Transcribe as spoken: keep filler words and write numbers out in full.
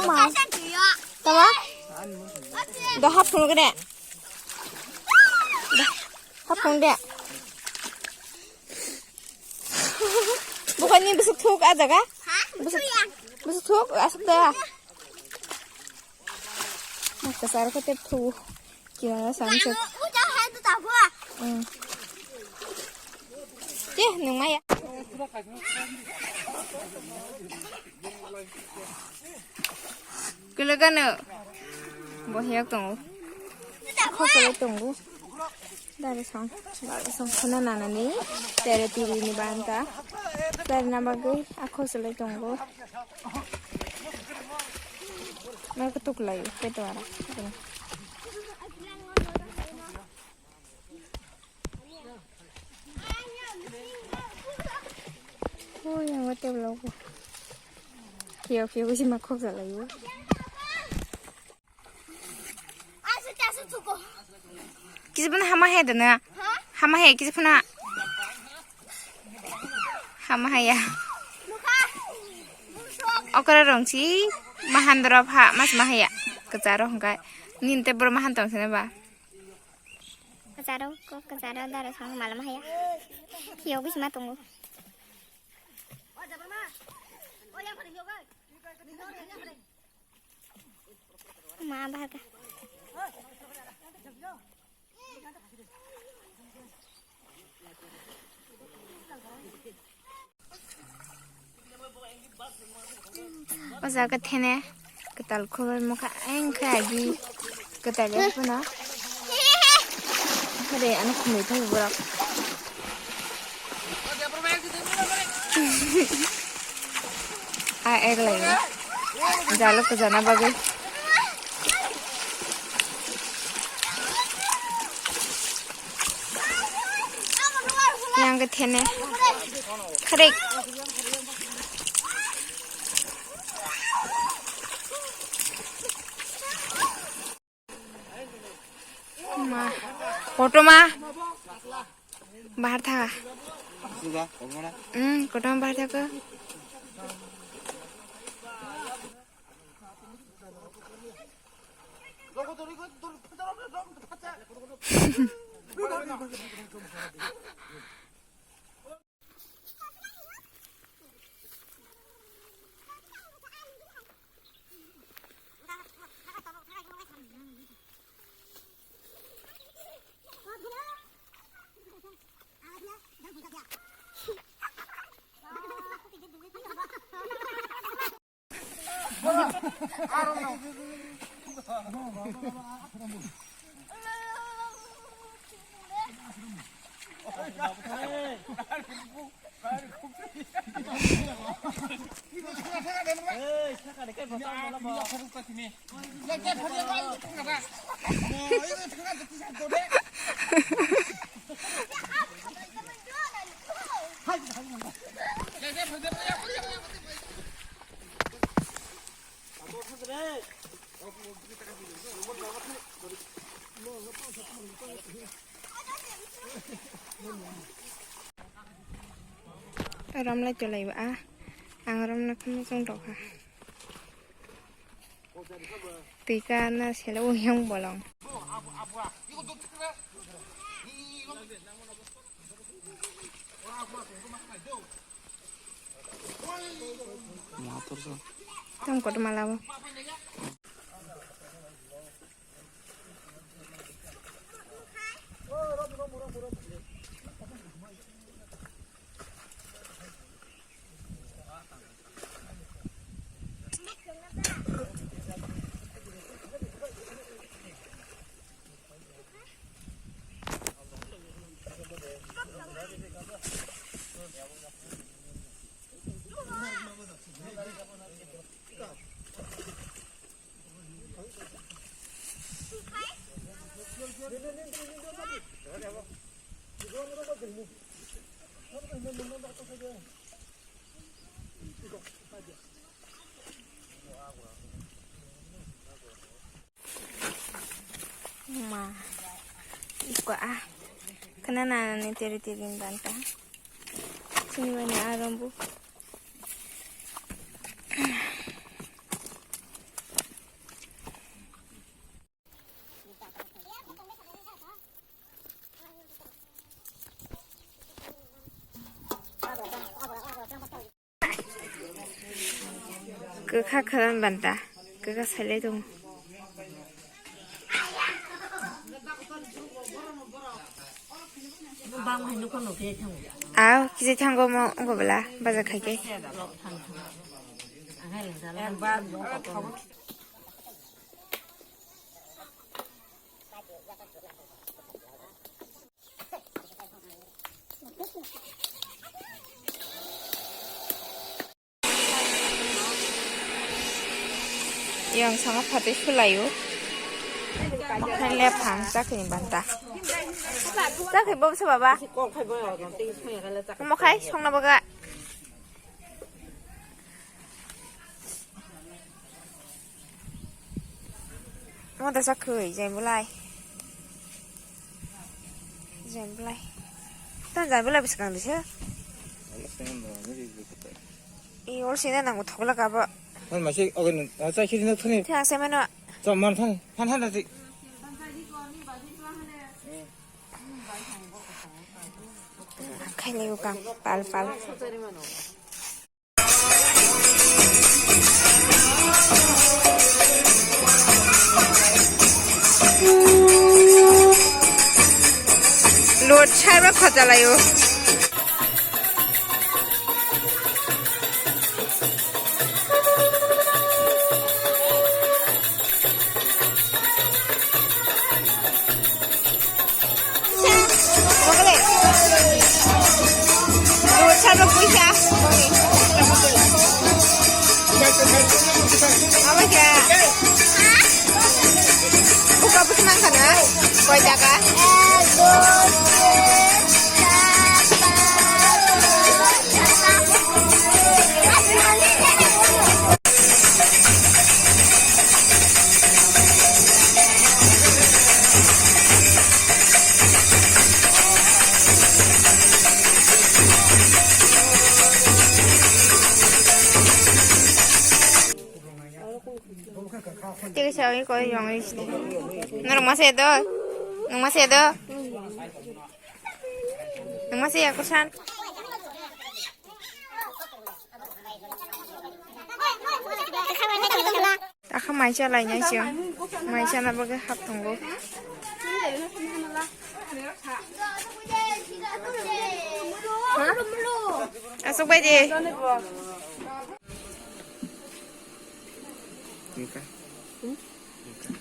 Tama? Do hap phunuk de. Hap phunuk de. Bukan ni besuk thuk aja ga? Besuk, besuk thuk asuk da. Maka sar kete thu. Kira sunset. Hmm. Teh, nung maya. Kelegan no. Bohyak tongo. Khosolo tongo. Dari song, dari song khana nanani. Tere tiri ni banta. Dari nabagwi akhosolo tongo. Mereka tuklai, peto ara. Oh, yang wate blogo. Kio kio si makhok jalayo. Kisi pun hama he dana. Hama he kisi pun. Hama haya. Okra rongsi mahandra pha mas mahaya. Kacharo hongkai. Ninte bro mahan tong sene ba. Kacharo ko kacharo dara sang malam haya. Hiyo gis matungo. Ma baga. O jaga thene kwtal khobor mokha engkhe agi kwtal ya phano. Hore ano khumui thai borok. A ek lai. Jalo kwjana bagwi. Yang ke thene. Kharik. Ma. Kotorma. Bahar tha. Suga, kotorma. Hmm, kotorma bahar tha ko. Rom lai cholai ba, ang rom na khum song tokha. Twi ka na sele o yang bolong. Tam kotorma labo. Ma, ikwa a. Kana na ni teri teri banta. Sini wani arombu. Kwkha khwlan banta, kwkha sailai tongo. Aw, kisa thango mo, ongo bela, baja khai khe. Yang sama phatwi sulaio. Hai lephang chakni banta. Chakni bob se baba. Mo khai songna baga. Mo da sa khoi jai bulai. Jai bulai. Tan jai bulai bwskang dise. I ol sina nango thokla kabo. Han masi ogen, ah, chai khiri na thani. Thang se mano. Chom man thani. Han han dati. Khaini ukang pal pal. Load saiba khojalaio. Buka bwswk nang kha na? Koi taka? Tei kaisa oi koi yong oi sini. Norok masa edo. Nung masa edo. Nung masa ya kursan. Takha mai cha lai nai sio. Mai cha na bagwi hap tongo. Asuk bai de. Nungkha. Nungkha.